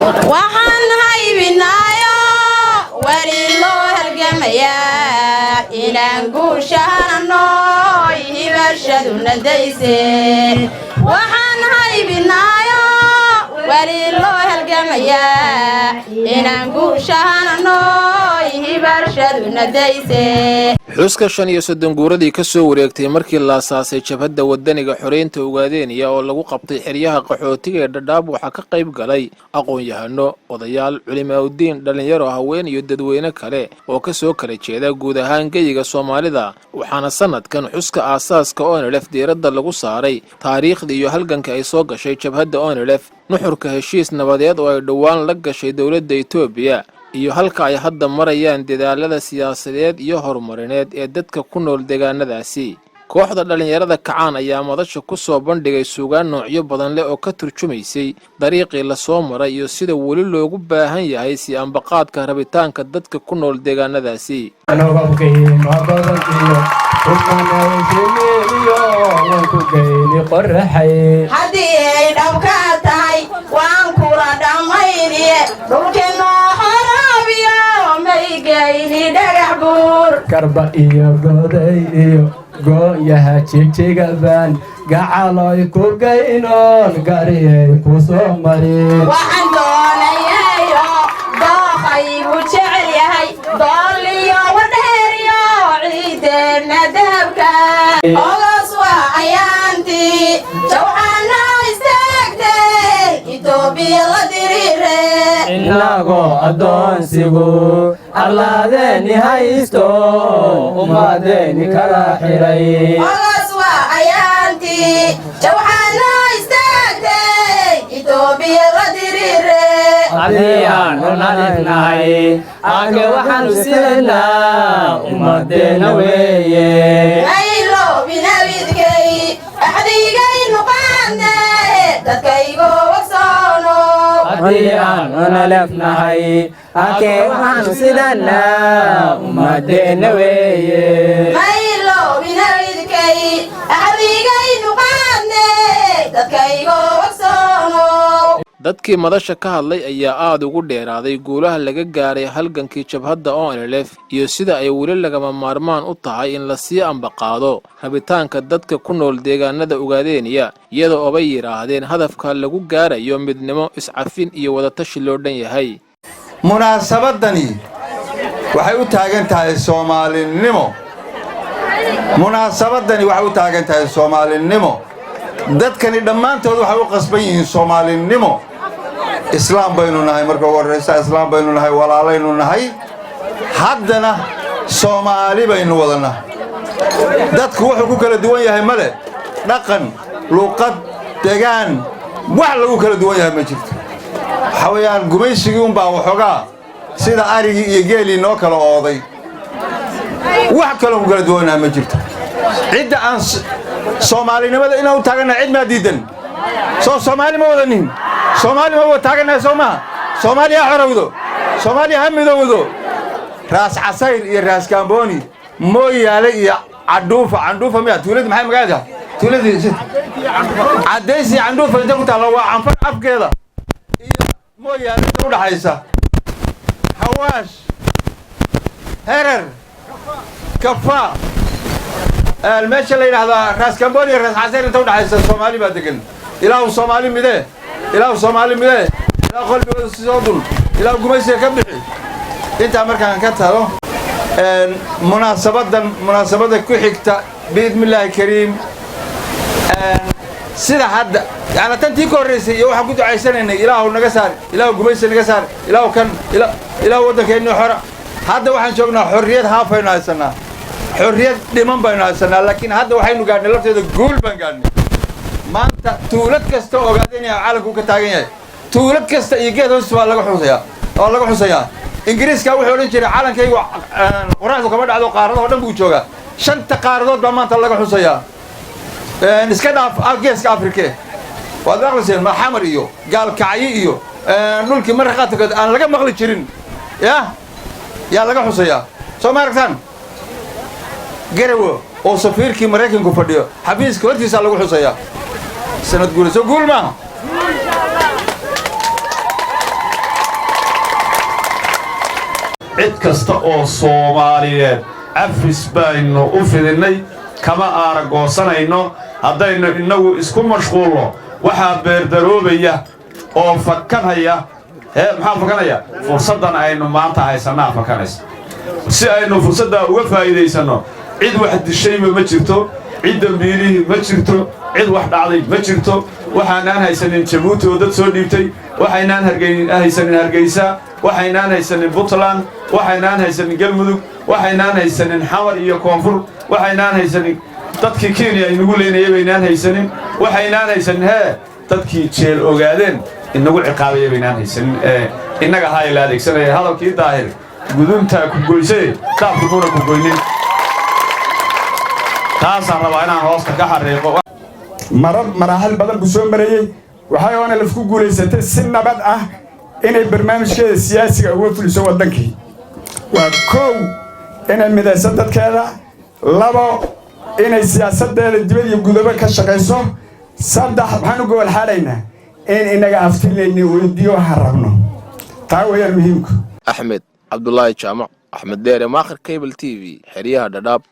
Waxaan haybinaayo weli loo halgamayaa inaan guushahanno hibashaduna dayse. Waxaan haybinaayo weli loo halgamayaa inaan guushahanno hibashaduna dayse. Xuska 35 guuradii ka soo wareegtay markii la asaasay Jabhadda Wadaniga Xoreynta Ogaadeeniya oo lagu qabtay xeryaha qaxootiga ee Dhadhaab waxaa ka qayb galay aqoon-yahano, odayaal, culimaaudiin, dhallinyaro, haween iyo dadweyne kale oo ka soo kala jeeda guud ahaan geyiga Soomaalida. Waxaana sanadkan xuska aasaaska ONLF diiradda lagu saaray taariikhda iyo halganka ay soo gashay jabhadda ONLF, nuxurka heshiis nabadeed oo ay dhowaan la gashay dowladda Etoobiya iyo halka ay hadda marayaan dadaalada siyaasadeed iyo horumarineed ee dadka ku nool deegaanadaasi. Kooxda dhallinyarada Kacaan ayaa madasha ku soo bandhigay suugaan noocyo badan leh oo ka turjumaysay dariiqii lasoo maray iyo sida weli loogu baahan yahay si ambaqaadka rabitaanka dadka ku nool deegaanadaasi. Nababqiimo badan iyo rumanayshimiiliyo waan ku geyni qoraxay. Haddii ay dhabka tahay waan kula dhammayniye, dhulkeenoo xoraabiyo maygayni dhagax buur. Garba iyo goday iyo gooyaha jigjigaban gacaloy ku gaynoon gariyay ku soo marin. Waxaan doonayayo dookhaygu jecel yahay dooliyo wadheeriyo ciideenna dahabka. Ogos waa ayaantii jawxaana istaagteen Itoobiya la diriire. Inagoo addoonsigu arlaadeeni haysto, ummadeeni kala xiray. Ogos waa ayaantii jawxaana istaagteen Itoobiya la diriire. Haddii aanu nalifnahay age waxaanu sidaynaa ummadeenna weeye. Mayloobinabidkay axdigaynu qaadne, dadkaygo wagsoono. Haddii aanu nalefnahay ake waxaanu sidanaa ummadeenna weeye. Mayloobinabidkay axdigaynu qaadne, dadkaygo wagsoono. Dadkii madasha ka hadlay ayaa aada ugu dheeraaday guulaha laga gaaray halgankii jabhadda ONLF iyo sida ay weli lagama maarmaan u tahay in lasii ambaqaado rabitaanka dadka ku nool deegaanada Ogaadeeniya, iyada oobay yidhaahdeen hadafka lagu gaarayo midnimo, iscafin iyo wadatashi loo dhan yahay. Munaasabadani waxay u taagan tahay Soomaalinimo. Munaasabadani waxay u taagan tahay Soomaalinimo. Dadkani dhammaantood waxay u qasban yihiin Soomaalinimo. Islaam baynu nahay marka ugu horraysa, islaam baynu nahay, walaalaynu nahay, haddana Soomaali baynu wadannahay. Dadku wuxuu ku kala duwan yahay male, dhaqan, luuqad, degaan, wax lagu kala duwan yahay ma jirto. Waxaa weeyaan gumaysigii unbaa waxoogaa sida arigii iyo geelii noo kala ooday. Wax kaloo ku kala duwannahay ma jirto. Cidda aan Soomaalinimada inaan u taagannahay cid maa diidan? Soo Soomaali ma wadanin? Soomaali ma wada taagannahay? Soo maha? Soomaaliya ha xorowdo, Soomaaliya ha midowdo. Raas Casayr iyo Raas Gambooni, Mooyaale iyo Cadhuufa. Candhuufa miya tuuladii? Maxay magaalada tuuladii? Caddaysi Candhuufa inta ku taalla waa Canfar afkeeda iyo Mooyaale inta u dhaxaysa, Hawaash, Herer, Kafa, meesha la yidhaahdaa Raas Gambooni iyo Raas Casayr inta udhaxaysa Soomaali baa degan. Ilaahu Soomaali midee, Ilaahu Soomaali midee, Ilaahu qalbigooda soo dul, Ilaahu gumaysiga ka bixi. Intaa markaan ka tago, munaasabadan munaasabada ku xigta biidni Illaahi Kariim, sida hadda yani tantii ka horraysay iyo waxaan ku ducaysanaynay Ilaahu naga saar, Ilaahu gumaysi naga saar, Ilaahu kan, Ilaahu waddankeenni xora. Hadda waxaan joognaa xorriyad haafaynu haysanaa, xorriyad dhiman baynu haysanaa, laakiin hadda waxaynu gaadhnay lafteeda guul baan gaadhnay. Maanta tuulad kasta Ogaadanaya caalamku ka taagan yahay, tuulad kasta iyo geed hoos baa laga xusayaa oo laga xusayaa. Ingiriiska wuxuu odhan jiray calankaygu qoraxdu kama dhacdo, qaaradahoo dhan buu joogaa. Shanta qaaradood baa maanta laga xusayaa. Iska dhaaf geeska Afrike, waad maqlayseen Maxamar iyo Gaalkacyo iyo dhulkii marka qaarkood aan laga maqli jirin ya yaa laga xusayaa. Soo ma aragtaan Garawo oo safiirkii Maraykanku fadhiyo xafiiska hortiisaa lagu xusayaa sanad guula? Soo guul maaha? Cid kasta oo Soomaaliyeed cafis baynu u fidinnay, kama aaragoosanayno. Haddaynu innagu isku mashquulno, waxaa beerdaroobaya oo fakanhaya. Hee, maxaa fakanaya? Fursaddan aynu maanta haysannaa fakanaysa. Si aynu fursaddaa uga faa'iidaysanno, cid wax dishayba ma jirto, cid dembiilihii ma jirto, cid wax dhacday ma jirto. Waxaanaan haysanin Jabuuti oo dad soo dhiibtay, waxaynaan haysanin Hargeysa, waxaynaan haysanin Puntland, waxaynaan haysanin Galmudug, waxaynaan haysanin Xamar iyo Koonfur, waxaynaan haysanin dadkii Kenya inagu leynayay baynaan haysanin, waxaynaan haysanin hee dadkii Jeel Ogaadeen inagu ciqaabaya baynaan haysanin. Ee innaga ahaa la adeegsanaya. Hadalkii Daahir, guduntaa ku goysay, daabku muna ku goynin. Taasaan rabaa inaan hoosta ka xariiqo. Marar maraaxil badan buu soo marayey. Waxay ONLF ku guulaysatay si nabad ah inay barnaamijkeeda siyaasiga uga fuliso waddankii. Waa kow, inay midayso dadkeeda; labo, inay siyaasaddeeda dibad iyo gudabo ka shaqayso; saddex, maxaan u gobol xaadhaynaa in inaga aftilayni weydiiyo waxaan rabno. Taa weeyaan muhiimku. Axmed Cabdulaahi Jaamac, Axmed Dheere, Maakhir Cable TV, xeryaha Dhadhaab.